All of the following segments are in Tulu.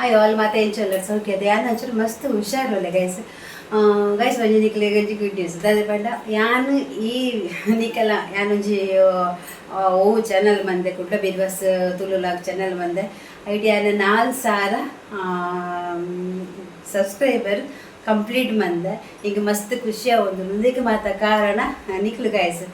ಹಾಯ್ ಆಲ್ ಮಾತ ಎಂಚೊಲ್ಲ ಸೌಖ್ಯ ಯಾನ್ ಅಂಚೂರು ಮಸ್ತ್ ಹುಷಾರುಲ್ಲೆ ಗೈಸ್. ಗೈಸ್, ಒಂಜಿ ನಿಕ್ಲೆಗ್ ಒಂಜಿ ಗುಡ್ ನ್ಯೂಸ್ ದಾದ ಪಂಡ, ಯಾನ್ ಈ ನಿಕಲ ಯಾನೊಂಜಿ ಓ ಚಾನಲ್ ಮಂದೆ, ಕುಡ್ಲ ಬಿರ್ವಸ್ ತುಳು ವ್ಲಾಗ್ ಚಾನಲ್ ಮಂದೆ. ಐಟ್ ಯಾನ್ 4000 ಸಬ್ಸ್ಕ್ರೈಬರ್ ಕಂಪ್ಲೀಟ್ ಮಂದೆ. ಈಗ ಮಸ್ತ್ ಖುಷಿ ಆವೊಂದುಂಡು. ಉಂದೆಕ್ ಮಾತ ಕಾರಣ ನಿಕ್ಲು ಗೈಸ್.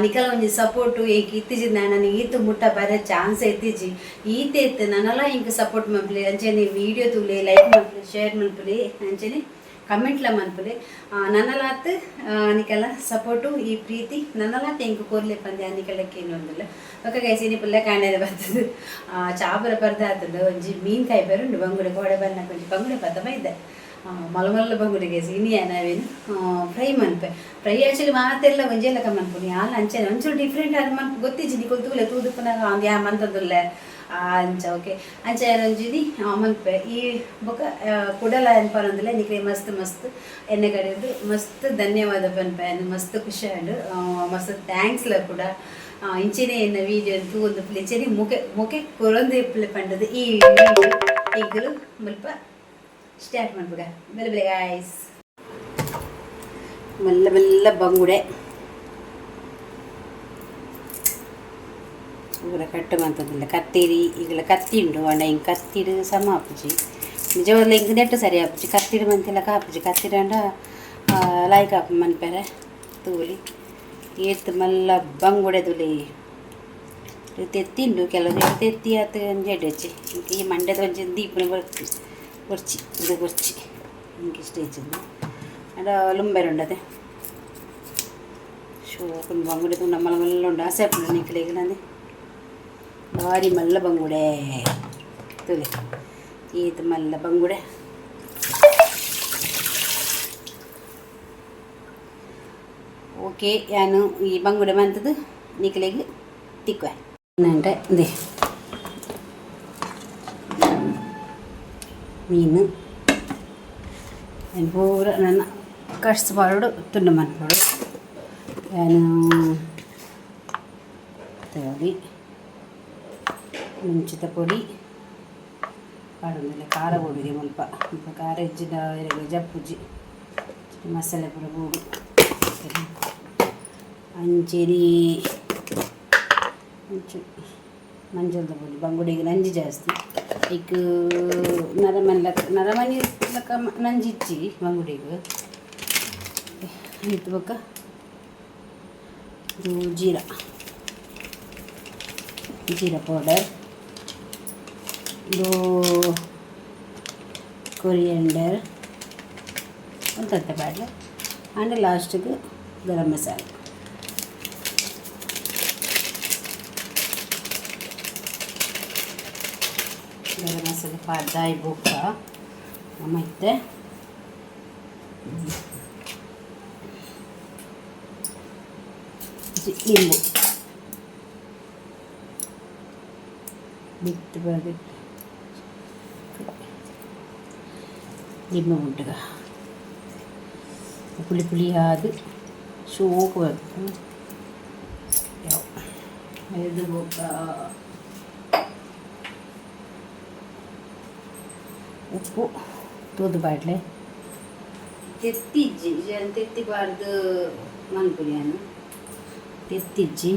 ನಿಕಲ ಒಂಜಿ ಸಪೋರ್ಟು ಎಂಕ್ ಇತ್ತಿಜಿ, ನಾನು ಈತ್ ಮುಟ್ಟ ಬರ ಚಾನ್ಸ್ ಇತ್ತಿಜಿ. ಈತೆ ಇತ್ತು ನನಲ ಇಂಕ್ ಸಪೋರ್ಟ್ ಮನ್ಪುಲೆ. ಅಂಚನೆ ವೀಡಿಯೋ ತೂಲೆ, ಲೈಕ್ ಮನ್ಪುಲೆ, ಶೇರ್ ಮನ್ಪುಲೆ, ಅಂಚನೆ ಕಮೆಂಟ್ಲ ಮನ್ಪುಲೆ. ನನಲಾತ್ ನಿಕಲ ಸಪೋರ್ಟು, ಈ ಪ್ರೀತಿ ನನಲಾತ್ ಎಂಕ್ ಕೊರ್ಲೆ ಪಂದೆ ನಿಕಲ ಕೇನೊಂದುಲ್ಲೆ. ಓಕೆ ಗೈಸ್, ಇನಿ ಪುಲ್ಲ ಕಾಣೆರೆ ಬರ್ತದೆ. ಚಾಪುರ ಪರ್ದ ಆತುಂಡು. ಒಂಜಿ ಮೀನ್ ಕಾಯಿ ಉಂಡು, ಬಂಗುಡೆ. ಕೋಡೆ ಬನ್ನಕ ಒಂಜಿ ಬಂಗುಡೆ ಪತ್ತ ಬೈದೆ, ಮಲ್ಲ ಮಲ್ಲ ಬಂಗುಡೆ ಗೈಸ್. ಇನಿ ಅವೇನು ಫ್ರೈ ಮನ್ಪೆ. ಫ್ರೈ ಆಕ್ಚುಲಿ ಮಾತೆಲ್ಲ ಒಂಜೇ ಲೆಕ್ಕ ಮನ್ಪುನಿ ಆಲ್. ಅಂಚನೆ ಒಂಚೂರು ಡಿಫ್ರೆಂಟ್ ಆದ್ ಮನ್ಪು ಗೊತ್ತಿಜ್ಜಿ. ನಿಕುಲು ತೂಲೆ, ತೂದುಪ್ಪುನಾಗ ಯಾ ಮಂತದುಲ್ಲೆ ಅಂಚ. ಓಕೆ, ಅಂಚ ಒಂಜಿನಿ ಮನ್ಪೆ. ಈ ಬೊಕ ಕುಡಲ ಪನೊಂದುಲ್ಲೆ, ನಿಕ್ಲೆ ಮಸ್ತ್ ಮಸ್ತ್ ಎಣ್ಣೆ ಕಡೆದು ಮಸ್ತ್ ಧನ್ಯವಾದ ಪನ್ಪೆ. ಮಸ್ತ್ ಖುಷಿ ಆಂಡ್, ಮಸ್ತ್ ಥ್ಯಾಂಕ್ಸ್ಲ ಕೂಡ. ಇಂಚೆನೆ ಎನ್ನ ವೀಡಿಯೋ ತೂವೊಂದು ಇಂಚೆನೆ ಮುಖೆ ಮುಖೆ ಕೊರೊಂದು ಇಪ್ಪುಲೆ ಪಂಡದು. ಈ ವೀಡಿಯೋ ಎಂಕುಲು ಮುಲ್ಪ ಸ್ಟಾರ್ಟ್ ಮನ್ಪುಗ. ಬೆಲೆ ಬೆಲೆ ಗಾಯ್ಸ್. ಮೆಲ್ಲ ಮೆಲ್ಲ ಬಂಗುಡೆ ಪೂರ ಕಟ್ ಮಂತದಿಲ್ಲ. ಕತ್ತಿರಿ ಈಗಲ ಕತ್ತಿ ಉಂಡು ಅಂಡ ಹಿಂಗೆ ಕತ್ತಿಡು ಸಮ ಆಪುಜಿ. ನಿಜವಾಗ್ಲೂ ಹಿಂಗೆ ನೆಟ್ಟು ಸರಿ ಆಪುಜಿ. ಕತ್ತಿಡು ಮಂತಿಲ್ಲ ಕಾಪುಜಿ. ಕತ್ತಿಡಂಡ ಲಾಯ್ಕ್ ಆಪು ಮನ್ಪೆರೆ. ತೂಲಿ, ಏತ್ ಮಲ್ಲ ಬಂಗುಡೆ ತುಲಿ. ತೆತ್ತಿ ಉಂಡು, ಕೆಲವು ತೆತ್ತಿ ಆತು ಒಂಜಿ ಎಡ್ಡೆಚ್ಚಿ. ಈ ಮಂಡ್ಯದ ಒಂಜಿ ದೀಪನ ಬರ್ತಿ ಬೊರ್ಚಿ, ಇದು ಬೊರ್ಚಿ, ಇಂಕ್ ಇಷ್ಟ ಹೆಚ್ಚಿಂದು ಅಂಡ ಲುಂಬೆರ್ ಉಂಡದೆ. ಶೋಕುಂಡು ಬಂಗುಡೆ ತೂಂಡ ಮಲ್ಲ ಮಲ್ಲ ಉಂಡು. ಆಸೆ ಆಪುಂಡು ನಿಕ್ಲೆಗ್ ನಂದು. ಬಾರಿ ಮಲ್ಲ ಬಂಗುಡೆ ತೂಲೆ, ಈತ್ ಮಲ್ಲ ಬಂಗುಡೆ. ಓಕೆ, ಯಾನು ಈ ಬಂಗುಡೆ ಮಂತದ್ದು ನಿಕ್ಲೆಗ್ ತಿಕ್ಕುವೆ. ನಂಟೆ ಇಂದೆ ಮೀನು ಐನ್ ಪೂರ ನನ್ನ ಕಟ್ಸ್ ಪಾಡೋಡು, ತುಂಡು ಮನ್ಪೊಡು. ಯಾನು ತೇವಲಿ ಮುಂಚಿತ ಪೊಡಿ ಪಾಡೊಂದುಲ್ಲೆ. ಖಾರ ಬೋಡುಗೆ ಮುಲ್ಪ ಮುಲ್ಪ ಖಾರ ಇಜ್ಜಿಂಡ ಜಪ್ಪುಜಿ. ಮಸಾಲೆ ಪೂರ ಬೋಡು. ಅಂಚೆನೆ ಒಂಚೂರು ಮಂಜಲ್ದ ಪೊಡಿ. ಬಂಗುಡೆಗ್ ನಂಜಿ ಜಾಸ್ತಿ. ಐಕ್ ನರಮನಿ ಲೆಕ್ಕ, ನರಮನಿ ಲೆಕ್ಕ ನಂಜಿ ಇಜ್ಜಿ ಬಂಗುಡೆಗ್. ಆಯ್ತು, ಬೊಕ್ಕ ಇದು ಜೀರಾ, ಜೀರಾ ಪೌಡರ್, ಇದು ಕೊರಿಯಂಡರ್ ಒಂತಂತೆ ಪಾಡ್ಲೆ. ಆಂಡ ಲಾಸ್ಟಿಗೆ ಗರಂ ಮಸಾಲೆ. ಗರಂ ಮಸಾಲೆ ಪಾಡ್ದಾಯಿ ಬೊಕ್ಕ ನಮ ಇತ್ತೆ ಲಿಂಬು ಬಿತ್ತು ಬರೆದು ಲಿಂಬು ಉಂಟುಗ. ಪುಳಿ ಪುಳಿಯಾದ ಶೋಕು ಬರ್ತದೆ. ಇದು ಬೊಕ್ಕ ಉಪ್ಪು ತೂದು ಪಾಡ್ಲೆ. ತೆತ್ತಿಜ್ಜಿ, ತೆತ್ತಿ ಪಾಡ್ದು ಮನ್ಪುನಿ ಯಾನ್. ತೆತ್ತಿಜ್ಜಿ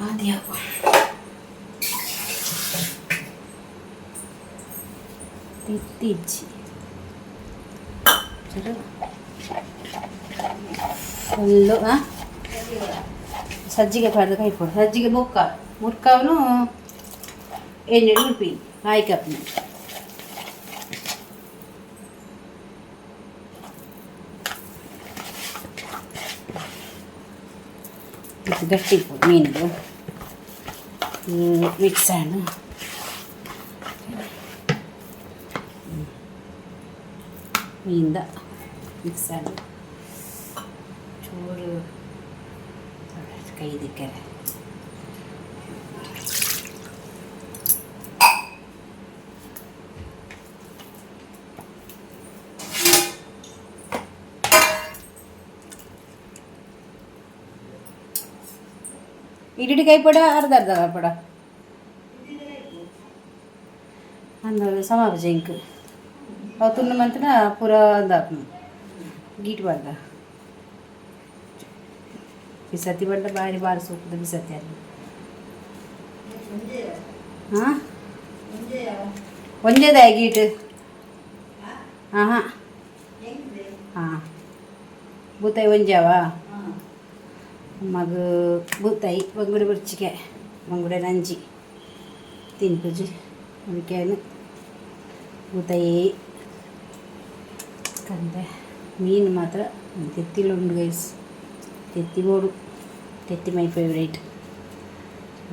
ಆದ್ಯಾವ ತೆತ್ತಿಜ್ಜಿ. ಫುಲ್ಲು ಸಜ್ಜಿಗೆ ಪಾಡ್ದು ಕೈಪೊಡು. ಸಜ್ಜಿಗೆ ಬೊಕ್ಕ ಮುರ್ಕವನು ಎಣ್ಣೆ ಉಡ್ಪಿ ಆಯ್ಕಪ್ನ. ಗಟ್ಟಿ ಮೀನುದು ಮಿಕ್ಸ್ ಆಂಡ್ ಮೀನ್ದ ಮಿಕ್ಸ್ ಆಂಡ್ ಚೂರು ಕೈ ದಿಕ್ಕರೆ. ಇಡಿಡಿ ಕೈ ಪಡ, ಅರ್ಧ ಅರ್ಧ ಕೈ ಪಡ. ಅಂದ ಸಮಾಪಜ ಇಂಕ್ ಅವು ತುಂಡು ಮಂತಿನ ಪೂರ ಅಂದಾಪುನು ಗೀಟ್ ಪಾಡ್ದ ಬಿಸತಿ ಬಂಡ ಬಾರಿ ಬಾರಿ ಸೂಪದ ಬಿಸತಿ ಅಲ್ಲಿ. ಹಾಂ, ಒಂಜೇದ ಗೀಟ್. ಹಾಂ ಹಾಂ ಹಾಂ, ಬೂತಾಯಿ ಒಂಜಾವ ಮಗ ಬೂತಾಯಿ ಬಂಗುಡೆ ಬುರ್ಚಿಕೆ ಬಂಗುಡೆ ನಂಜಿ ತಿನ್ಪುಜಿ ಅದಕ್ಕೆ ಬೂತಾಯಿ ಕಂದೆ. ಮೀನು ಮಾತ್ರ ತೆತ್ತಿಲು ಉಂಡು ಗೈಸ್, ತೆತ್ತಿ ಬೋಡು, ತೆತ್ತಿ my favourite.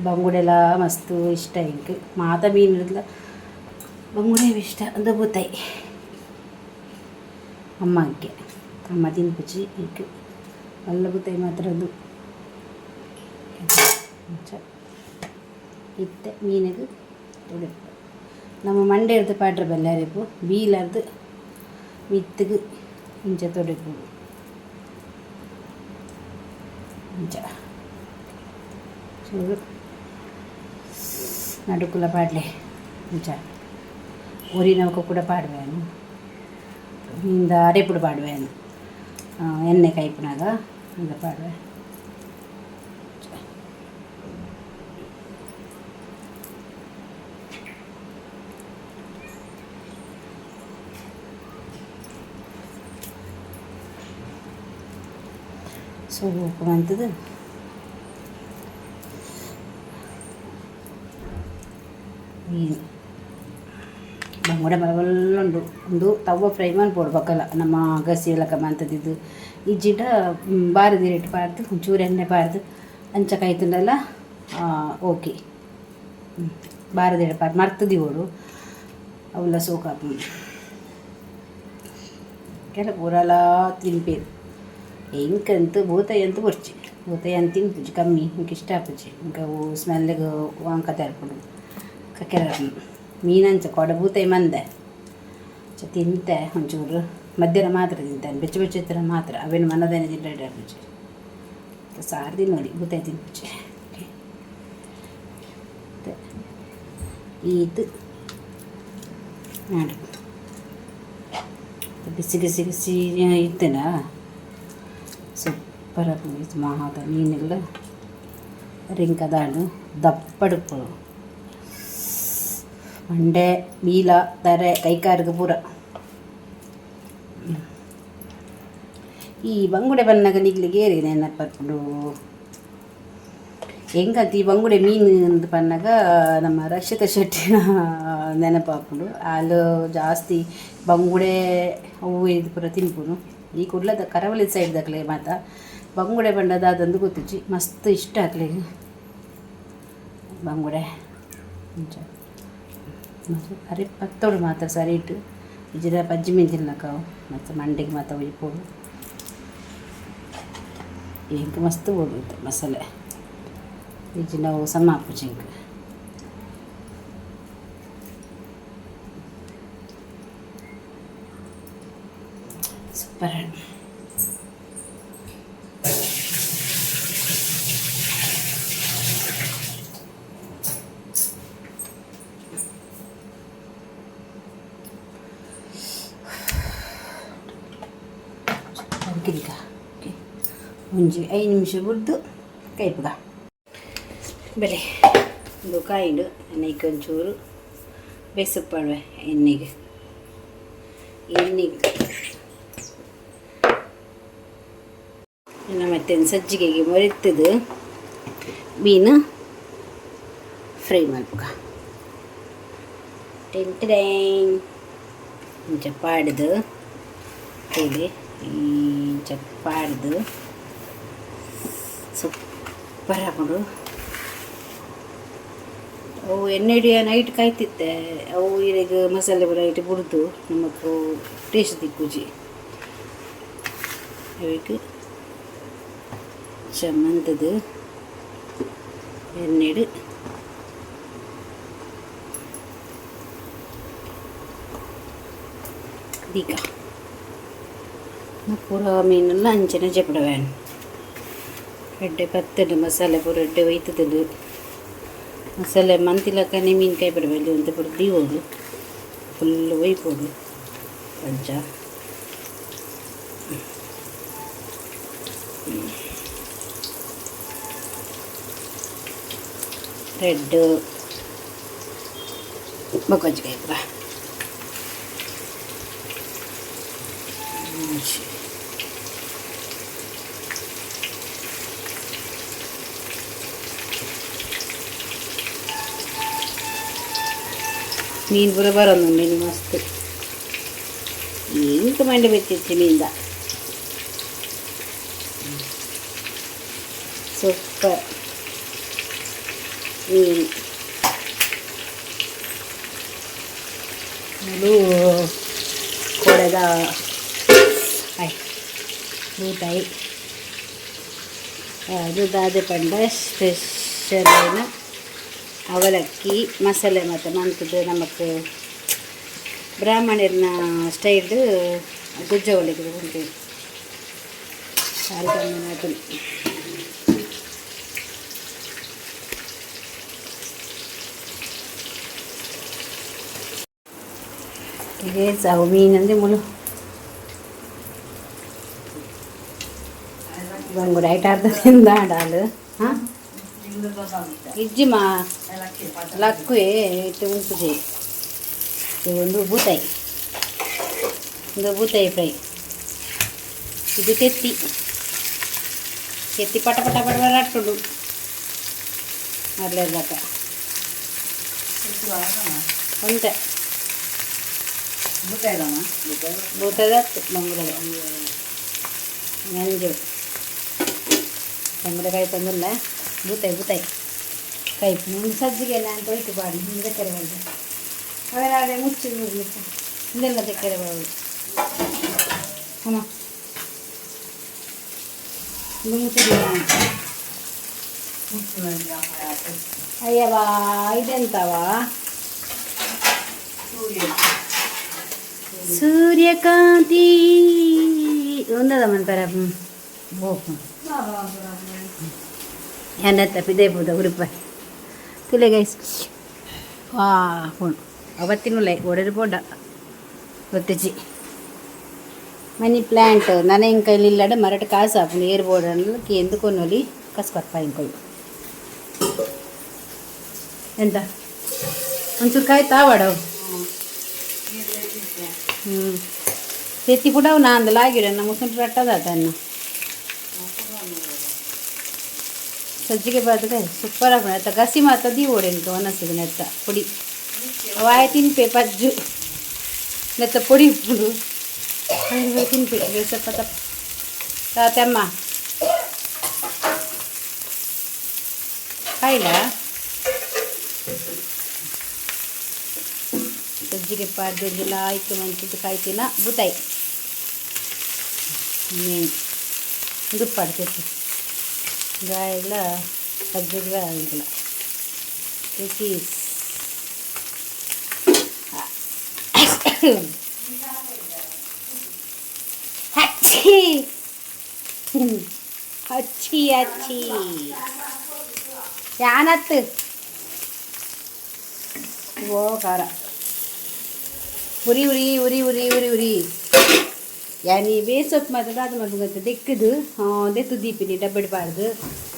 ಬಂಗುಡೆಲ್ಲ ಮಸ್ತ್ ಇಷ್ಟ ಇಂಕ್, ಮಾತ ಮೀನು ಇರ್ಲ ಬಂಗುಡೆ ಇಷ್ಟ. ಅದು ಬೂತಾಯಿ ಅಮ್ಮಕ್ಕೆ, ಅಮ್ಮ ತಿನ್ಪುಜಿ ಇಂಕ್ ಮಲ್ಲ ಬೂತಾಯಿ ಮಾತ್ರ ಅದು. ಅಂಚ ಇತ್ತೆ ಮೀನಿಗೆ ಉಡುಪು ನಮ್ಮ ಮಂಡೆ ಇರ್ದು ಪಾಡ್ರೆ ಬಲ್ಲಾರಿಪು ಬೀಲರ್ದು ಮಿತ್ತುಗು ಇಂಚ ತೊಡಿಪು ಇಂಚ ಚೂರು ನಡುಕುಲ ಪಾಡ್ಲೆ. ಇಂಚ ಒರಿನವಕ ಕೂಡ ಪಾಡ್ವೇನು, ಇಂದ ಅಡೆಪುಡು ಪಾಡ್ವೇನು, ಎಣ್ಣೆ ಕೈಪುನಾಗ ಇಂದ ಪಾಡ್ವೆ. ಸೋಪು ಮಂತದು ಮೀನು ಬಂಗುಡೆ ಮಲ್ಲ ಉಂಡು. ಉಂದು ತವ್ವ ಫ್ರೈ ಮನ್ಪೊಡು ಬೊಕಲ ನಮ್ಮ ಗಸಿ ಲಕ ಮಂತದಿದ್ದು ಇಜ್ಜಿಂಡ ಬಾರದ ರೇಟ್ ಪಾಡ್ದು ಒಂಚೂರು ಎಣ್ಣೆ ಪಾಡ್ದು ಅಂಚ ಕೈತುಂಡಲ ಓಕೆ. ಬಾರದ ಪಾಡ್ ಮರ್ತ್ ದೀವೊಡು, ಅವುಲ ಸೋಕಾಪುಂಡು. ಕೆಲ ಪೂರಲ ತಿನ್ಪೇರು. ಎಂಕಂತು ಬೂತಾಯಿ ಅಂತೂ ಬೊರ್ಚಿ, ಬೂತಾಯಿ ಅಂತ ತಿನ್ಪುಜಿ ಕಮ್ಮಿ, ಇಂಕ್ ಇಷ್ಟ ಆಪುಜಿ. ಇಂಕ ಅವು ಸ್ಮೆಲ್ಗ್ ವಾಂಕತೆ ಆಪುಂಡು ಕಕ್ಕೆರೆ ಆಪುಂಡು. ಮೀನಂಚ ಕೊಡ ಬೂತಾಯಿ ಮಂದೆ ಚ ತಿಂತೆ, ಒಂಚೂರು ಮಧ್ಯಾಹ್ನ ಮಾತ್ರ ತಿಂತಾನೆ, ಬೆಚ್ಚ ಬೆಚ್ಚ ಇತ್ತಿನ ಮಾತ್ರ. ಅವೇನು ಮನದೇನೆ ತಿಂಡ ಆಪುಜಿ. ಸಾರು ತಿನ್ನೋಡಿ, ಬೂತಾಯಿ ತಿನ್ಪುಜಿ. ಈತ್ ನಾಡು ಬಿಸಿ ಬಿಸಿ ಬಿಸಿ ಇತ್ತೇನ ಸೂಪರ್ ಆಪುಂಡು. ಮಾತ ಮೀನುಗಳು ರಿಂಕದಾಂಡು ದಪ್ಪಡುಪ್ಪು ಮಂಡೆ ಬೀಲ ತಾರೆ ಕೈಕಾರ್ಗ್ ಪೂರ. ಈ ಬಂಗುಡೆ ಬನ್ನಗ ನಿಗ್ಲಿಗೆ ಏರಿ ನೆನಪರ್ಪುಂಡು? ಎಂಕಂತ ಈ ಬಂಗುಡೆ ಮೀನು ಅಂದ್ ಪನ್ನಗ ನಮ್ಮ ರಕ್ಷಿತಾ ಶೆಟ್ಟಿನ ನೆನಪಾಪುಂಡು. ಆಲು ಜಾಸ್ತಿ ಬಂಗುಡೆ ಅವು ಇದು ಪೂರ ತಿನ್ಪುನು. ಈ ಕುಡ್ಲದ ಕರಾವಳಿ ಸೈಡ್ ದಕ್ಲೆ ಮಾತ ಬಂಗುಡೆ ಪಂಡ ದಾದಂದು ಗೊತ್ತುಜ್ಜಿ, ಮಸ್ತ್ ಇಷ್ಟ ಅಕ್ಲೆಗ್ ಬಂಗುಡೆ. ಅಂಚ ಅರೆ ಪತ್ತೊಡು ಮಾತ್ರ ಸರಿ ಇಟ್ಟು ಇಜ್ಜಿಡ ಪಜ್ಜಿ ಮೀನು ತಿನ್ನಕ ಅವು ಮತ್ತು ಮಂಡೆಗೆ ಮಾತ ಒಯ್ಪೊಡು. ಎಂಕ್ ಮಸ್ತ್ ಬೋಡು ಇತ್ತೆ ಮಸಾಲೆ, ಇಜ್ಜಿಂಡ ಅವು ಸಮ ಆಪುಜಿ ಎಂಕ್. ಸೂಪರ್. ಓಕೆ, ಒಂಜಿ 5 ನಿಮಿಷ ಬುಡ್ದು ಕೈಪುಗ ಬೆಲೆ. ಒಂದು ಕಾಯಿಂಡು ನೆಯ್ಕ್ ಒಂಚೂರು ಬೇಸಪ್ಪಾಡುವೆ ಎಣ್ಣೆಗೆ ಎಣ್ಣೆಗೆ. ಇನ್ನು ಮತ್ತೆ ಸಜ್ಜಿಗೆಗೆ ಮೊರೆತ್ತದು ಮೀನು ಫ್ರೈ ಮಲ್ಪುಗ. ಟೆಂಟೆಡೈನ್ ಇಂಚ ಪಾಡ್ದು ಹೇಳಿ ಇಂಚ ಪಾಡ್ದು ಸೂಪರ್ ಆಪುಂಡು ಅವು. ಎಣ್ಣೆ ನೈಟ್ ಕಾಯ್ತಿತ್ತೆ ಅವು ಇರೆಗ್ ಮಸಾಲೆ ಪೂರ ಐಟ್ ಬುಡ್ದು ನಮಕ್ ಟೇಸ್ಟ್ ತಿಕ್ಕುಜಿ. ಅವೆಕ್ ಚಮಂತದು ಎಣ್ಣೆಡ್ ದೀಕ ಪೂರ ಮೀನೆಲ್ಲ ಅಂಚನೆ ಜಪಡವೇನು ಎಡ್ಡೆ ಪತ್ತಡು ಮಸಾಲೆ ಪೂರ ಎಡ್ಡೆ ಒಯ್ತದದು. ಮಸಾಲೆ ಮಂತಿಲಕ್ಕನೆ ಮೀನು ಕಾಯಿ ಬಿಡಬೇಡಿ ಅಂತ ಪೂರ ದೀವೊಡು. ಫುಲ್ ಒಯ್ಪೊಡು ಅಂಚ ರೆಡ್ ಬೊಕೊಂಜಿ ಕೈಪ ಮೀನು ಪೂರ ಬರೋದು ಮಸ್ತ್ ಇಂಕ ಮಂಡೆ ಬೆಚ್ಚಿಚ್ಚಿ ಮೀನ್ದ ಸೂಪರ್ ಮೀನು ಮುಲು ಕೋಡೆದ ಆಯ್ ಬೂತಾಯಿ ಅದು ದಾದೆ ಪಂಡ ಸ್ಪೆಷಲ್ ಏನ ಅವಲಕ್ಕಿ ಮಸಾಲೆ ಮತ್ತು ಮಂತದ್ದು ನಮಕ್ ಬ್ರಾಹ್ಮಣರ್ನ ಸ್ಟೈಲ್ ಗುಜ್ಜೆ ಅವಲಕ್ಕಿ ಉಂಟು ಇದೆ ಮೀನು ಅಂದರೆ ಮುಳು ಬಂಗುಡ ಐಟ್ ಅರ್ಧ ತಿಂದಾಡಾಲು ಹಾಂ ಇಜ್ಜಿಮಾ ಲಕ್ಕುವೆ ಇಟ್ಟು ಉಂಟುಜಿ ಒಂದು ಬೂತಾಯಿ ಒಂದು ಬೂತಾಯಿ ಫ್ರೈ ಇದು ತೆತ್ತಿ ತೆತ್ತಿ ಪಟ ಪಟ ಪಟ ಪಟ ಅರ್ಲೇದಾಕ ಒಂತೆ ಬೂತಾಯ್ದ ಬಂಗುಡೆ ನಂಜು ಬಂಗುಡೆ ತಂದಿಲ್ಲ ಬೂತಾಯಿ ಬೂತಾಯಿ ಕೈ ಮುಂದೆ ಸಜ್ಜಿಗೆ ನಾನು ತೊಯ್ತು ಬಾಡಿ ಹಿಂದೆ ಕೆರೆ ಬಂದು ಅವೆಲ್ಲ ಮುಚ್ಚಿ ಹಿಂದೆಲ್ಲ ತೆಕ್ಕರೆ ಬರೋದು ಅಮ್ಮ ಇದು ಮುಚ್ಚಿದೀಯ ಅಯ್ಯವಾ ಇದೆಂತವಾ ಸೂರ್ಯಕಾಂತಿ ಒಂದದ ಮನ್ಪರ ಎನ್ನತ್ತ ಪಿದೆ ಉರುಪ ತುಲೆ ಗೈಸ್ ವಾ ಪೋಣು ಅವತ್ತಿನುಲೆ ಒಡೆದು ಪೋಂಡ ಗೊತ್ತಿಚ್ಚಿ ಮನಿ ಪ್ಲ್ಯಾಂಟ್ ನನ ಇಂಕ ಇಲ್ಲಡ ಮರಟ ಕಾಸು ಆಪುಂಡು ಏರ್ ಬೋರ್ಡ್ ఎందుకు కొనోలి ಕಸ್ ಕೊರ್ಪ ಇಂಕೊಳು ಎಂತ ಒಂಚೂರು ಕಾಯಿ ತಾವಾಡವು ಹ್ಞೂ ತೆತ್ತಿ ಪುಡವು ನಾಂದು ಲಾಗಿಡ ನಮ್ಮ ಮುಸುಂಟು ರಟ್ಟದ ತನ್ನ ಸಜ್ಜಿಗೆ ಬಾತದೆ ಸೂಪರ್ ಆಪುಂಡು ಅತ್ತ ಗಸಿ ಮಾತ ದೀವೊಡು ಎಂಕ್ ಒನಸ್ಗ್ ನೆತ್ತ ಪೊಡಿ ವಾಯ ತಿನ್ಪೆ ಪಜ್ಜು ನೆತ್ತ ಪೊಡಿ ಉಪ್ಪುಂಡು ತಿನ್ಪೆ ಬೇಸಪ್ಪ ತಪ್ಪ ತಾತಮ್ಮ ಕಾಯಿಲ ಸಜ್ಜಿಗೆ ಪಾಡ್ದು ಲಾಯ್ಕ್ ಮಂತುದು ಕಾಯ್ತಿನ ಬೂತಾಯಿ ಉಂದು ಪಾಡ್ತೆತ್ತಿ ಗಾಯಗ್ಲ ಸಜ್ಜಿಗ್ಲ ಇಂಕಲ ಚೀಸ್ ಹಚ್ಚಿ ಹಚ್ಚಿ ಹಚ್ಚಿ ಯಾನತ್ತು ಓ ಖಾರ ಉರಿ ಉರಿ ಉರಿ ಉರಿ ಉರಿ ಉರಿ ಯಾನಿ ಬೇಸೊಪ್ಪು ಮಾತ್ರ ದಾದ ಮಲ್ಪುಗಂತ ದೆಕ್ಕದು ದೆತ್ತು ದೀಪಿನಿ ಡಬ್ಬೆಡ್ ಪಾಡ್ದು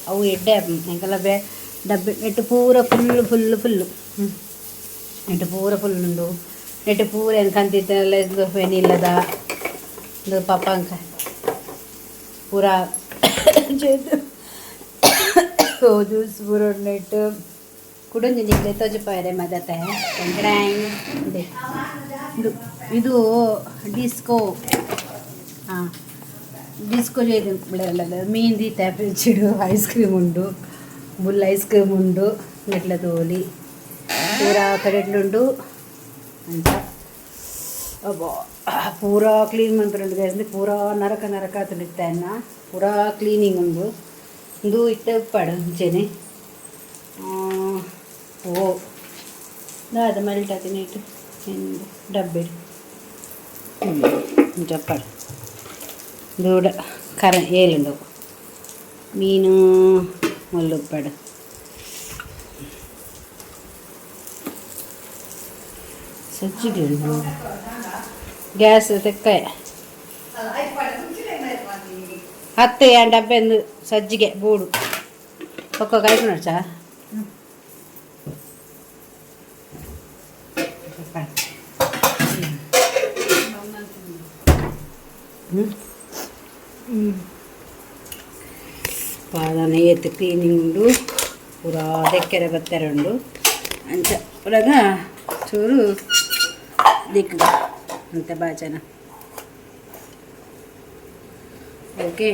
ಅವು ಎಡ್ಡೆ ಎಂಕಲ ಬೆ ಡಬ್ಬೆ ನೆಟ್ಟು ಪೂರ ಫುಲ್ಲು ಫುಲ್ಲು ಫುಲ್ಲು ನೆಟ್ಟು ಪೂರ ಫುಲ್ ಉಂಡು ನೆಟ್ಟು ಪೂರ ಏನು ಕಂತಿತ್ತಲ್ಲ ವೆನಿಲ್ಲದ ಇದು ಪಪ್ಪಂಕ ಪೂರ ಜ್ಯೂಸ್ ಪೂರ ನೆಟ್ಟು ಕುಡೊಂಜಿ ನಿಕ್ಲೆ ತೋಜಪಾಯರೆ ಮದತೆ ಇದೆ ಇದು ಇದು ಡಿಸ್ಕೋ ಹಾಂ ಡಿಸ್ಕೋ ಮೀನ್ ದೀತೆ ಫ್ರಿಜ್ಡ್ ಐಸ್ ಕ್ರೀಮ್ ಉಂಡು ಬುಲ್ ಐಸ್ ಕ್ರೀಮ್ ಉಂಡು ನೆಟ್ಲ ತೋಲಿ ಪೂರ ಕಡೆಟ್ಲುಂಡು ಅಂಚ ಅಬ್ಬಾ ಪೂರಾ ಕ್ಲೀನ್ ಮನ್ಪುಂಡು ಪೂರಾ ನರಕ ನರಕ ಆತುಂಡು ಅನ್ನ ಪೂರಾ ಕ್ಲೀನಿಂಗ್ ಉಂಡು ಉಂದು ಇತ್ತೆ ಉಪ್ಪಾಡು ಅಂಚೆನೆ ಓ ದಾದ ಮಲ್ಟಾತಿನ ಇಟ್ಟು ಡಬ್ಬೆಡ್ ಇಂಚ ಉಪ್ಪಾಡು ದೂಡ ಕರ ಏಲುಂಡು ಮೀನು ಮುಳ್ಳು ಉಪ್ಪಾಡು. ಸಜ್ಜಿಗೆ ಉಂಡು ಗ್ಯಾಸ್ ತೆಕ್ಕಾಯ ಹತ್ತು ಏನ್ ಡಬ್ಬೆಂದು ಸಜ್ಜಿಗೆ ಬೂಡು ಒಕ್ಕ ಕೈಕೊಂಡು ಚಾ. ಪಾದನ ಏತ್ ಕ್ಲೀನಿಂಗ್ ಉಂಡು ಪೂರಾ ದೆಕ್ಕೆರೆ ಬತ್ತೆರೆ ಉಂಡು ಅಂಚ ಪುರಗ ಚೂರು ದಿಕ್ಕು ಅಂತೆ ಬಾಜನ. ಓಕೆ,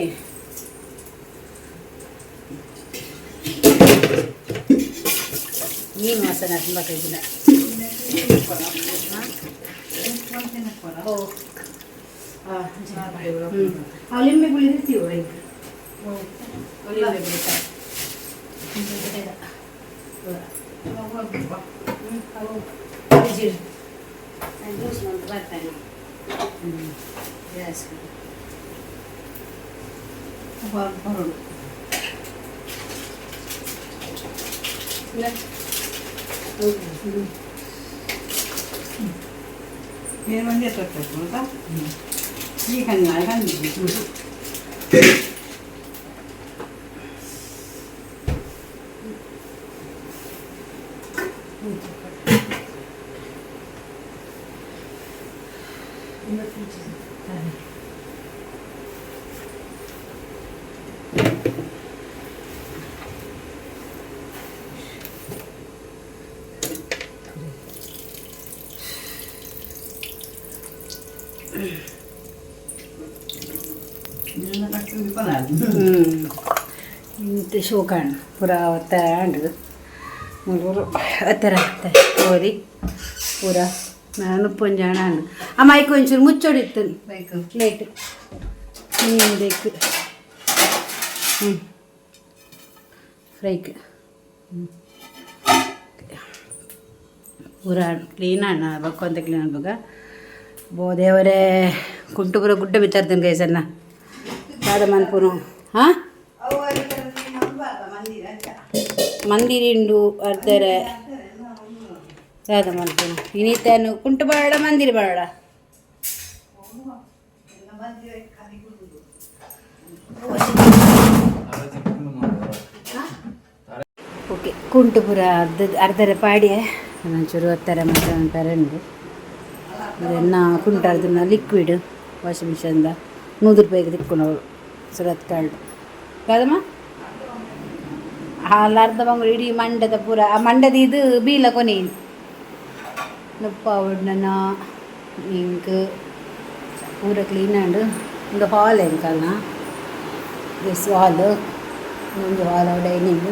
ಮೀನು ವಾಸನೆ ತುಂಬ ಕೈದಿಲ್ಲ. ಓ ಹಾಂ, ಲಿಂಬೆ ಪುಳಿ ಇರ್ತೀವೋ ಈಗ? ಲಿಂಬೆ ಪುಳಿ. ಜ್ಯೂಸ್ ಬರ್ತಾನೆ. ಗ್ಯಾಸ್ ಬರೋಡು. 没问题，做做做的。你看哪看你？ಇಂತೆ ಶೋಕಾಣ್ ಪೂರ ಒತ್ತರ ಮೂರು ಒತ್ತರ ಕೋರಿ ಪೂರ ನಾನು ಪೊಂಜಾಣ ಆ ಮೈಕ್ ಒಂಚೂರು ಮುಚ್ಚೋಡಿತ್ತು ಪ್ಲೇಟ್ ಬೇಕು. ಹ್ಞೂ, ಫ್ರೈಕ್ ಪೂರ ಕ್ಲೀನ್ ಅಣ್ಣ ಬಕ್ಕೊಂತ ಕ್ಲೀನ್ ಅನ್ಬೇಕ. ಬೋ ದೇವರೇ, ಕುಂಟು ಪೂರ ಗುಡ್ಡ ಬಿತ್ತಾರ್ತೀನಿ ಗೈಸನ್ನ ದಾದ ಮನ್ಪುನು. ಹಾಂ, ಮಂದಿರ ಉಂಡು ಅರ್ಧರೆ ದಾದ ಮನ್ಪುನು. ಇನಿತನು ಕುಂಟು ಬಾಳ ಮಂದಿರ ಬಾಳ. ಓಕೆ, ಕುಂಟು ಪೂರ ಅರ್ಧ ಅರ್ಧರೆ ಪಾಡಿಯೆ ಒಂಚೂರು ಒತ್ತಾರೆ ಮತ್ತೆ ಪೆರಂಡು. ಇದನ್ನು ಕುಂಟು ಅರ್ಧನ ಲಿಕ್ವಿಡ್ ವಾಷಿಂಗ್ ಮಿಷನ್ದ 100 ರೂಪಾಯಿಗೆ ತಿಕ್ಕೊಂಡು ಸುರತ್ ಕಾರ್ಡ್ ದಾದಮ್ಮ. ಹಾಲು ಅರ್ಧ ಬಂಗುರು ಇಡೀ ಮಂಡದ ಪೂರ ಆ ಮಂಡದ ಇದು ಬೀಲ ಕೊನೆ ನುಪ್ಪ ಇಂಕ್ ಪೂರ ಕ್ಲೀನ್ ಆಂಡ್. ಒಂದು ಹಾಲ್ ಎಂಕಲ್ನ this ಹಾಲ್, ಒಂದು ಹಾಲ್ ಅವು ಡೈನಿಂಗ್.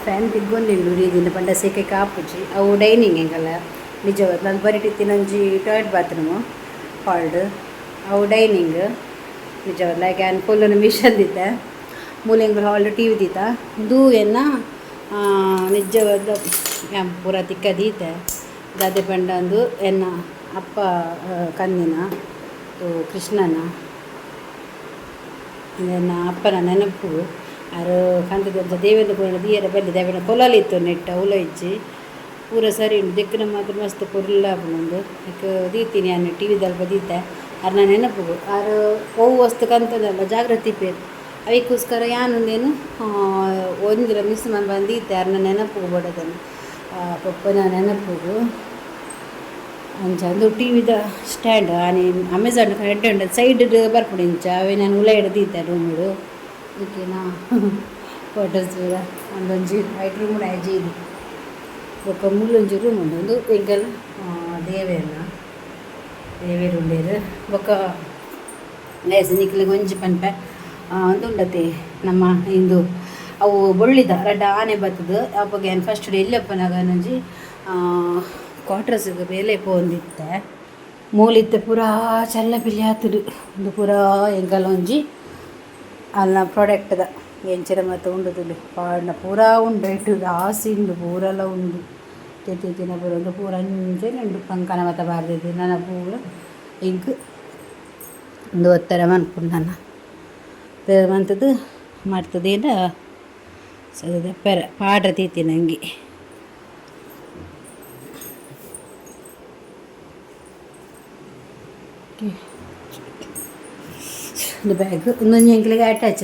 ಫ್ಯಾನ್ ತಿಗ್ಗೊಂದುಂಡು ರೀತಿಯಿಂದ ಪಂಡ ಸೆಕೆ ಕಾಪುಜಿ. ಅವು ಡೈನಿಂಗ್ ಎಂಕಲ್ಲ ನಿಜವಾದ ನಾನು ಬರಿಟಿತ್ತಿನೊಂಜಿ ಟಾಯ್ಲೆಟ್ ಬಾತ್ರೂಮು ಹಾಲ್ಡ್. ಅವು ಡೈನಿಂಗ್ ನಿಜವಾದ ಲೈಕ್ ಆ್ಯನ್ ಫುಲ್ ಮಿಷನ್ ದಿತ್ತೆ ಮೂಲೆಂಗುಲ್ ಹಾಲ್ ಟಿ ವಿ ದೀತ ದೂ ಎನ್ನ ನಿಜವಾದ ಪೂರ ತಿಕ್ಕ ದೀತೆ. ದಾದೆ ಪಂಡ ಅಂದು ಎನ್ನ ಅಪ್ಪ ಕಂದಿನ ಕೃಷ್ಣನ ಎನ್ನ ಅಪ್ಪನ ನೆನಪು ಆರು ಕಂತದ ದೇವೇಂದ್ರ ಪೂರ ದೀಯರ ಬಲ್ಲಿ ದೇವೇಂದ್ರ ಕೊಲಲಿತ್ತು ನೆಟ್ಟ ಉಲ ಇಜ್ಜಿ ಪೂರ ಸರಿ ಉಂಟು. ದಿಕ್ಕಿನ ಮಾತ್ರ ಮಸ್ತ್ ಪೊರ್ಲು ಆಪುಂಡು. ಇಕ್ ದೀತೀನಿ ಯಾನ್ ಟಿ ವಿ ದಲ್ಪ ದೀತೆ ಅರ್ನ ನೆನಪುಗು. ಆರು ಒವು ವಸ್ತು ಕಂತದಲ್ಲ ಜಾಗ್ರತೆ ಇಪ್ಪೇರು ಅವೆಕ್ಕೋಸ್ಕರ ಯಾನ್ ಒಂದಿರ ಮಿಸ್ ಮನ್ಪಂದು ದೀತೆ ಅರ್ನ ನೆನಪುಗು ಬೋಡದನ್ನು ಪೊಪ್ಪನ ನೆನಪುಗು ಅಂಚ. ಅಂದು ಟಿ ವಿದ ಸ್ಟ್ಯಾಂಡ್ ಆನಿ ಅಮೆಝಾನ್ ಎಡ್ಡೆ ಉಂಡು, ಸೈಡ್ ಬರ್ಪುಂಡು ಇಂಚ. ಅವೆ ನಾನು ಉಲಯಿಡ್ ದೀತೆ ರೂಮುಡು. ಇದಕ್ಕೇನಾ ಫೋಟೋಸ್ ಪೂರ. ಒಂದೊಂಜಿ ವೈಟ್ ರೂಮ್ ಆಯ್ಜಿ ಇದು. ಬೊಕ್ಕ ಮೂಲೊಂಜಿ ರೂಮ್ ಉಂಡು. ಒಂದು ಎಂಕಲ್ ದೇವೆರ್ನ ದೇವೆರ್ ಉಲ್ಲೆರ್. ಬೊಕ್ಕ ಗೈಸ್, ನಿಕ್ಲೆಗ್ ಒಂಜಿ ಪನ್ಪೆ ಉಂದುಂಡತೆ ನಮ್ಮ ಇಂದು ಅವು ಬೊಳ್ಳಿದ ರಡ್ಡ್ ಆನೆ ಬತ್ತುದು. ಅಪಗ ಯಾನ್ ಫಸ್ಟ್ ಎಲ್ಯಪ್ಪನಗ ಒಂಜಿ ಕ್ವಾರ್ಟರ್ಸ್ಗ್ ಬೇಲೆ ಪೋವೊಂದಿತ್ತೆ. ಮೂಲಿತ್ತೆ ಪೂರಾ ಚಲ್ಲ ಪಿಲಿ ಆತುಂಡು. ಉಂದು ಪೂರಾ ಎಂಕಲ್ ಒಂಜಿ ಅಲ್ನ ಪ್ರಾಡಕ್ಟ್ದ ಎಂಚಿನ ಮಾತ ಉಂಡು ತೂಲೆ ಪಾಡ್ನ ಪೂರಾ ಉಂಡು. ಐಟ್ ದಾಸಿ ಉಂಡು, ಪೂರಲ ಉಂಡು. ತೆತ್ತಿ ಪೂರ ಉಂದು ಪೂರ ಅಂಚನೆ ಉಂಡು. ಕಂಕಣ ಮಾತ ಪಾಡ್ದೆರ್. ನನ ಪೂರ ಎಂಕ್ ಉಂದು ಒತ್ತರ ಮನ್ಪುಂಡು. ನನ ಮಂತುದು ಮರ್ತುದೀಂಡ ದೆಪ್ಪೆರೆ ಪಾಡ್ರೆ ದೀತಿನ ಅಂಗಿ. ಓಕೆ ಒಂದು ಬ್ಯಾಗ್ ಒಂದೊಂಜಿ ಎಂಕ್ಲೆಗ್ ಅಟ್ಯಾಚ್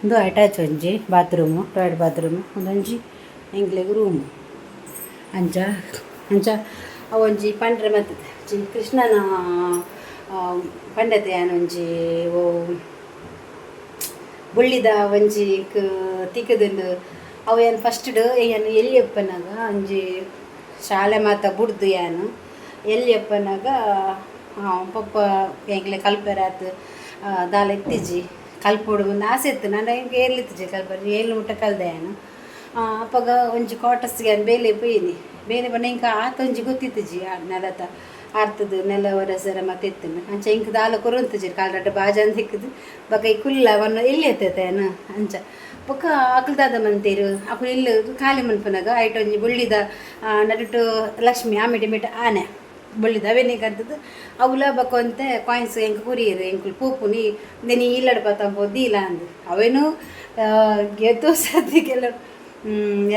ಉಂದು ಅಟ್ಯಾಚ್ ಒಂಜಿ ಬಾತ್ರೂಮು ಟಾಯ್ಲೆಟ್ ಬಾತ್ರೂಮು ಉಂದೊಂಜಿ ಎಂಕ್ಲೆಗ್ ರೂಮು ಅಂಚ ಅಂಚ ಅವೊಂಜಿ ಪಂಡ್ರೆ ಮಲ್ತದೆ ಕೃಷ್ಣನ ಪಂಡತೆ ಯಾನ್ ಒಂಜಿ ಓ ಬೊಳ್ಳಿದ ಒಂಜಿ ತಿಕ್ಕುದುಂಡು. ಅವು ಯಾನ್ ಫಸ್ಟ್ಡ್ ಯಾನ್ ಎಲ್ಯಪ್ಪನಾಗ ಒಂಜಿ ಶಾಲೆ ಮಾತ ಬುಡ್ದು ಯಾನ್ ಎಲ್ಯಪ್ಪನಾಗ ಪೊಪ್ಪ ಎಂಕ್ಲೆ ಕಲ್ಪೆರಾತ್ ದಾಲ ಇತ್ತಿಜಿ ಕಲ್ಪೊಡು ಒಂದು ಆಸೆ ಇತ್ತು. ನಾನು ಎಂಕ್ ಏರ್ಲಿತ್ತಿಜಿ ಕಲ್ಪರೆ ಏಳು ಮುಟ್ಟ ಕಲ್ದೆ ಯಾನ್. ಅಪಗ ಒಂಜಿ ಕ್ವಾರ್ಟರ್ಸ್ಗೆ ಯಾನ್ ಬೇಲೆ ಪೋಯಿನಿ. ಬೇಲೆ ಪಂಡ ಎಂಕ್ ಆತ ಒಂಜಿ ಗೊತ್ತಿತ್ತಿಜಿ ಆ ನೆಲತ ಆರ್ತದ ನೆಲ ಒರೆಸೆರ ಮಾತ ಇತ್ತುಂಡು. ಅಂಚ ಎಂಕ್ ದಾಲ ಕೊರೊಂತಿಜೆರ್ ಕಾಲ್ ರಡ್ಡ್ ಬಾಜನ ತಿಕ್ಕುದು ಬೊಕ ಈ ಕುಲ್ಲ ಒನ್ನ ಎಲ್ಲಿ ಎತ್ತತೆ ಯಾನ್. ಅಂಚ ಬೊಕ ಅಕುಲು ದಾದ ಮಂತೇರು ಅಕುಲು ಇಲ್ಲ್ ಖಾಲಿ ಮನ್ಪುನಗ ಐಟ್ ಒಂಜಿ ಬೊಳ್ಳಿದ ನಡುಟು ಲಕ್ಷ್ಮಿ ಆಮಿಡಿ ಮಿಟ ಆನೆ ಬೊಳ್ಳಿದ ಅವೇನೇ ಕರ್ತದು ಅವುಲ ಬೊಕ ಒಂತೆ ಕಾಯಿನ್ಸ್ ಎಂಕ್ ಕೊರಿಯೆರ್. ಎಂಕುಲು ಪೋಪುನಿ ಇಂದೆನ್ ಇಲ್ಲಡ್ ಪತ್ತೊಂದು ದೀಲ ಅಂದ್ ಅವೇನು ಏತೋ ಸರ್ತಿ ಕೆಲವು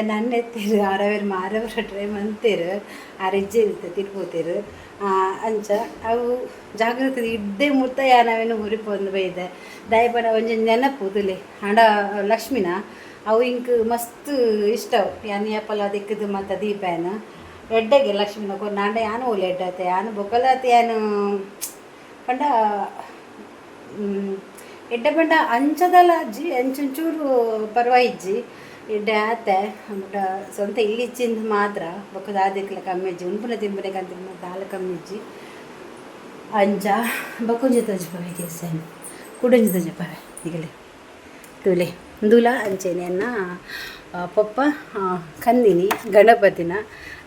ಎನ್ನ ಅಣ್ಣೆ ಇತ್ತೆರ್ ಆರವೇರು ಮಾರವರ ಟ್ರೈ ಮಂತೇರು ಆರ್ ಇಜ್ಜೆರ್ ಇತ್ತೆ ತೀರ್ ಅಂಚ ಅವು ಜಾಗ್ರತೆ ಇಡ್ಡೆ ಮುಟ್ಟ ಯಾನ್ ಅವೆನ್ ಒರಿಪೊಂದು ಬೈದೆ. ದಾಯೆ ಪಂಡ ಒಂಜಿ ನೆನಪು ತೂಲೆ ಆಂಡ ಲಕ್ಷ್ಮಿನ ಅವು ಇಂಕ್ ಮಸ್ತ್ ಇಷ್ಟ. ಯಾನ್ ಏಪಲ ದೆಕ್ಕುದು ಮಾತ ದೀಪೇನ ಎಡ್ಡೆಗೆ ಲಕ್ಷ್ಮಿನ ಕೊರ್ನ ಆಂಡ ಯಾನ್ ಓಲು ಎಡ್ಡೆ ಯಾನ್ ಬೊಕಲಾತ್ ಯಾನ್ ಪಂಡ ಎಡ್ಡೆ ಪಂಡ ಅಂಚದಲ ಅಜ್ಜಿ ಅಂಚೊಂಚೂರು ಪರ್ವಾಯಿಜ್ಜಿ ಎಡ್ಡೆ ಆತೆ. ಬಟ್ ಸ್ವಂತ ಇಲ್ಲಿಚ್ಚಿಂದ ಮಾತ್ರ ಬೊಕ್ಕ ದಾದೆಕ್ಲ ಕಮ್ಮಿ ಇಜ್ಜಿ ಉನ್ಪುನ ತಿನ್ಪುನ ಕಂತಿನ ದಾಲ ಕಮ್ಮಿ ಇಜ್ಜಿ. ಅಂಚ ಬೊಕೊಂಜಿ ತೋಜಿಪವೆ ಕೇಸನ್ ಕುಡೊಂಜಿ ತೋಜಿಪವೆ ನಿಗಲೆ ತೂಲೆ ಉಂದುಲ ಅಂಚೆನೆ ಎನ್ನ ಪೊಪ್ಪ ಕಂದಿನಿ ಗಣಪತಿನ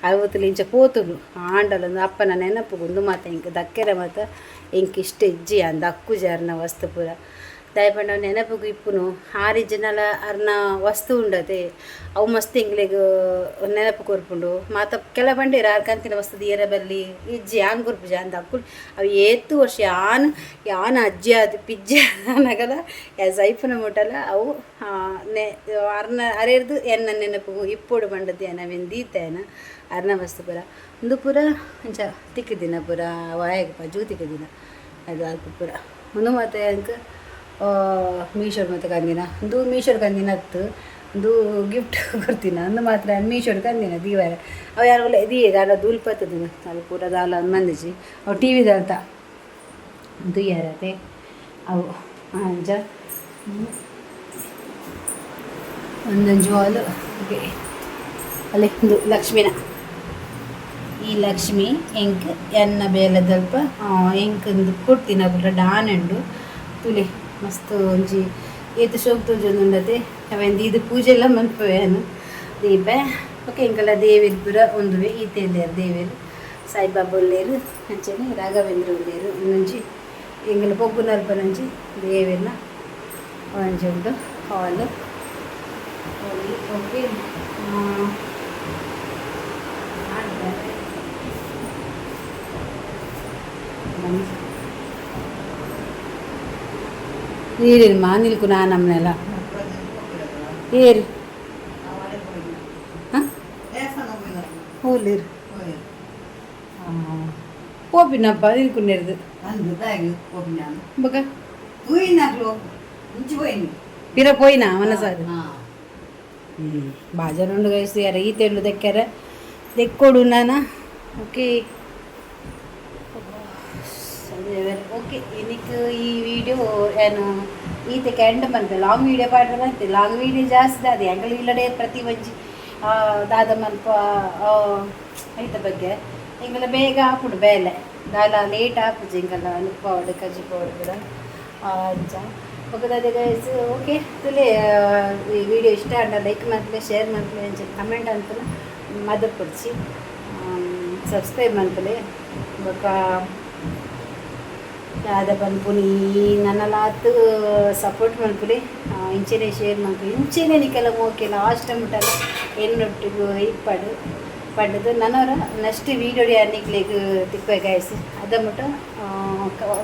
ಅವತ್ತುಲ ಇಂಚ ಪೋತುಂಡು ಆಂಡಲ ಅಪ್ಪನ ನೆನಪುಗು ಉಂದು ಮಾತ ಎಂಕ್ ದಕ್ಕೆರೆ ಮಾತ ಎಂಕ್ ಇಷ್ಟ ಇಜ್ಜಿ ಅಂದ್ ಅಕ್ಕುಜಿ ಅರ್ನ ವಸ್ತು ಪೂರ. ದಾಯೆ ಪಂಡ ನೆನಪುಗು ಇಪ್ಪುನು ಆರಿಜಿನಲ ಅರ್ನ ವಸ್ತು ಉಂಡತೆ ಅವು ಮಸ್ತ್ ಎಂಕ್ಲೆಗ್ ನೆನಪು ಕೊರ್ಪುಂಡು. ಮಾತ ಕೆಲ ಪಂಡೇರ್ ಆರ್ ಕಂತಿನ ವಸ್ತು ದೀಯೆರೆ ಬಲ್ಲಿ ಇಜ್ಜಿ ಯಾನ್ ಕೊರ್ಪುಜಿ ಅಂದ್ ಅಕುಲು ಅವು ಏತ್ ವರ್ಷ ಯಾನ್ ಯಾನ್ ಅಜ್ಜಿ ಆದ್ ಪಿಜ್ಜಿ ಆನಗಲ ಯಾನ್ ಸೈಪುನ ಮುಟಲ ಅವು ನೆ ಅರ್ನ ಅರೆರ್ದ್ ಎನ್ನ ನೆನಪುಗು ಇಪ್ಪೊಡು ಪಂಡದ್ ಯಾನ್ ಅವೆನ್ ದೀತೆ ಅರ್ನ ವಸ್ತು ಪೂರ. ಉಂದು ಪೂರ ಅಂಚ ತಿಕ್ಕಿದಿನ ಪೂರ ವಾಯಗ್ ಪಜು ತಿಕ್ಕಿದಿನ ಅದು ಅಲ್ಪ ಪೂರ. ಉಂದು ಮಾತ ಎಂಕ್ ಮೀಶೋಡ್ ಮಾತ ಕಂದಿನ ಉಂದು ಮೀಶೋಡ್ ಕಂದಿನ ಅತ್ತು ಉಂದು ಗಿಫ್ಟ್ ಕೊರ್ತಿನ. ಉಂದು ಮಾತ್ರ ಮೀಶೋಡ್ ಕಂದಿನ ದೀವರೆ ಅವು ಯಾರು ದೀಯೆರ್ ಆಂಡ ಧೂಳು ಪತ್ತುದಿನ ಅವು ಪೂರ ದಾಲ ಮಂದಿಜಿ ಅವು ಟಿ ವಿ ದಾಲ್ತ ತೂಯರತೆ ಅವು ಅಂಚ ಒಂದೊಂಜಿ ವಾಲ್. ಓಕೆ ಅಲ್ಲೇ ಉಂದು ಲಕ್ಷ್ಮಿನ ಈ ಲಕ್ಷ್ಮಿ ಎಂಕ್ ಎನ್ನ ಬೇಲೆದಲ್ಪ ಎಂಕ್ ಇಂದು ಕೊಡ್ತಿನ ರಡ್ಡ್ ಆನೆ ಉಂಡು ತೂಲೆ ಮಸ್ತ್ ಒಂಜಿ ಏತ್ ಶೋಕು ತೋಜೊಂದುಂಡತೆ. ಅವೆನ್ ದೀದ್ ಪೂಜೆ ಎಲ್ಲ ಮನ್ಪುವೆ ಯಾನ್ ದೀಪೆ. ಬೊಕ ಎಂಕಲ ದೇವೆರ್ ಪೂರ ಉಂದುವೆ ಈತೆ ಉಲ್ಲೆರ್ ದೇವೆರ್ ಸಾಯಿಬಾಬಾ ಉಲ್ಲೆರ್ ಅಂಚನೆ ರಾಘವೇಂದ್ರ ಉಲ್ಲೆರ್. ಉಂದೊಂಜಿ ಎಂಕಲ್ನ ಪೊಗ್ಗುನಲ್ಪನೊಂಜಿ ದೇವೆರ್ನ ಒಂಜಿ ಉಂಡು ಹಾಲ್. ಓಕೆ ನೀರಿನ ಮಾನಿಲ್ಕು ನಮ್ಮನೆಲ್ಲ ಏರು ಹಾಂ ಹೋಲಿರು ಪೋಪಿನಪ್ಪ ನಿಲ್ಕುನ್ನೆರ್ದು ಬೊಕ ಪಿರ ಪೋಯಿನ ಮನಸಾದ್ ಬಾಜನ ಉಂಡು ಗೈಸ್. ಯಾರ ಈತೆ ಉಂಡು ದೆಕ್ಕೆರೆ ದೆಕ್ಕೊಡು ನಾನ. ಓಕೆ ಓಕೆ ಇನಿಕ್ ಈ ವಿಡಿಯೋ ಏನು ಈತೆಗೆ ಎಂಡ್ ಮನ್ಪೆ. ಲಾಂಗ್ ವಿಡಿಯೋ ಪಾಡ್ರೆ ಬಂತೆ ಲಾಂಗ್ ವಿಡಿಯೋ ಜಾಸ್ತಿ ದಾದೆ ಎಂಕಲ್ ಇಲ್ಲಡೆ ಪ್ರತಿ ಒಂಜಿ ದಾದ ಮಲ್ಪ ಐತ ಬಗ್ಗೆ ಎಂಕಲ ಬೇಗ ಆಪುಂಡು ಬೇಲೆ ದಾಲ ಲೇಟ್ ಆಪುಜಿ ಎಂಕಲ ನುಪ್ಪಾವಡ್ ಕಜಿಪಾವಡ್ ಪೂರ ಅಂಚ. ಬೊಕ ದಾದ ಗೈಸ್ ಓಕೆ ತುಲೆ ಈ ವಿಡಿಯೋ ಇಷ್ಟ ಆಂಡ ಲೈಕ್ ಮನ್ಪುಲೆ ಶೇರ್ ಮನ್ಪುಲೆ ಅಂಚ ಕಮೆಂಟ್ ಅಂತಲ ಮದಪೊಡ್ಚಿ ಸಬ್ಸ್ಕ್ರೈಬ್ ಮನ್ಪುಲೆ. ಬೊಕ ದಾದ ಪನ್ಪುನಿ ನನಲಾತ್ ಸಪೋರ್ಟ್ ಮನ್ಪುಲೆ ಇಂಚೆನೆ ಶೇರ್ ಮನ್ಪುಲೆ ಇಂಚೆನೆ ನಿಕಲ ಮೋಕೆ ಲಾಸ್ಟ್ ಮುಟ್ಟಲ ಎನ್ನೊಟ್ಟಿಗೆ ಇಪ್ಪಡು ಪಂಡುದು ನನೊರ ನೆಕ್ಸ್ಟ್ ವೀಡಿಯೋ ನಿಕ್ಲೆಗ್ ತಿಕ್ಕುವೆ ಗೈಸ್. ಅದ ಮುಟ್ಟ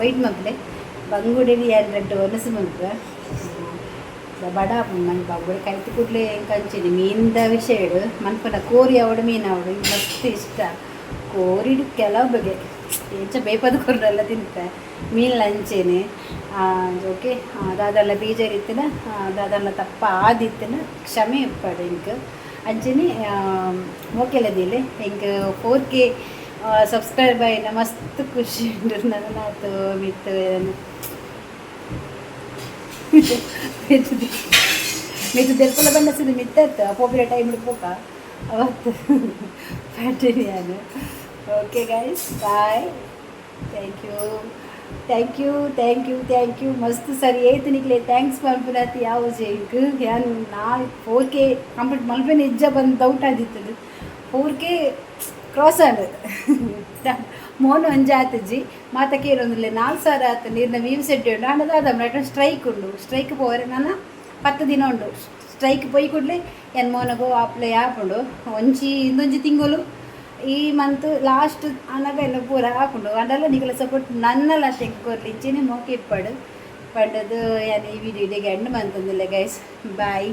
ವೆಯ್ಟ್ ಮನ್ಪುಲೆ. ಬಂಗುಡೆಡ್ ಯಾನ್ ರಡ್ಡ್ ವನಸು ಮನ್ಪುವೆ ಬಡ ಆಪುಂಡು ಮಂಜು ಬಂಗುಡೆ ಕೈತ್ ಕೂಡ್ಲೆ ಎಂಕ್ ಅಂಚೆನೆ ಮೀನ್ದ ವಿಷಯಡ್ ಮನ್ಪುನ ಕೋರಿ ಆವಡ್ ಮೀನ್ ಆವಡ್ ಮಸ್ತ್ ಇಷ್ಟ. ಕೋರಿಡ್ ಕೆಲವು ಬಗೆ ಎಂಚ ಬೇಪದ ಕೊರ್ರೆಲ್ಲ ತಿನ್ಪೆ. ಮೀನ್ ಲಂಚೇನೆ. ಓಕೆ, ದಾದಲ್ಲ ಬೇಜಾರು ಇತ್ತಿನ, ದಾದಲ್ಲ ತಪ್ಪ ಆದಿತ್ತಿನ ಕ್ಷಮೆ ಇಪ್ಪಡು ಇಂಕ್. ಅಂಚೆನೆ ಮೋಕೆಲದಿಲೆ. ಎಂಕ್ 4K ಸಬ್ಸ್ಕ್ರೈಬ್ ಆಯಿನ ಮಸ್ತ್ ಖುಷಿ ಉಂಡು. ನನನಾತು ಮಿತ್ತು ಮಿತ್ತು ಮಿತ್ತು ದೆರ್ಪಲ ಬಣ್ಣಸಿದ ಮಿತ್ತತ್ತು ಪೋಪಿನ ಟೈಮ್ ಪೋಕ ಅವತ್ತು ಪಂಡಿನಿ ನಾನು. Okay guys, bye. Thank you, thank you, thank you, thank you. ಮಸ್ತ್ ಸರಿ ಏತು ನಿಕ್ಲೆ thanks ಪನ್ಪುನಾತಿ ಯಾವು ಎಂಕ್. ಯಾನ್ ನಾ 4K complete ಮಲ್ಪೆನೆ ಇಜ್ಜ ಬಂದು ಡೌಟ್ ಆದಿತ್ತದು. 4K cross ಆಂಡ್. ಮೋನು ಒಂಜಿ ಆತಿಜಿ ಮಾತ ಕೇರೊಂದುಲ್ಲೆ. 4000 ಆತು. ನೀರಿನ ವ್ಯೂಸ್ ಎಡ್ಡೆ ಉಂಡು. ಆಂಡ ದಾದ ಸ್ಟ್ರೈಕ್ ಉಂಡು. ಸ್ಟ್ರೈಕ್ ಪೋವರೆ ನನ 10 ದಿನ ಉಂಡು. ಸ್ಟ್ರೈಕ್ ಪೋಯಿ ಕೂಡಲೇ ಎನ್ ಮೋನಗು ಅಪ್ಲೈ ಆಪುಂಡು. ಒಂಜಿ ಇಂದೊಂಜಿ ತಿಂಗಳು, ಈ ಮಂತ್ ಲಾಸ್ಟ್ ಆನಗ ಎಲ್ಲ ಪೂರ ಆಪುಂಡು. ಅಂಡಲ ನಿಕಲ ಸಪೋರ್ಟ್ ನನ್ನಲ ತೆಗ್ ಕೊರ್ಲಿ. ಇಂಚೆನೆ ಮೋಕೆ ಇಪ್ಪಡು ಪಂಡದು ಯಾನ್ ಈ ವಿಡಿಯೋ ಇಡೆಗ್ ಎಂಡ್ ಮಂತೊಂದುಲ್ಲೆ ಗೈಸ್. ಬಾಯ್.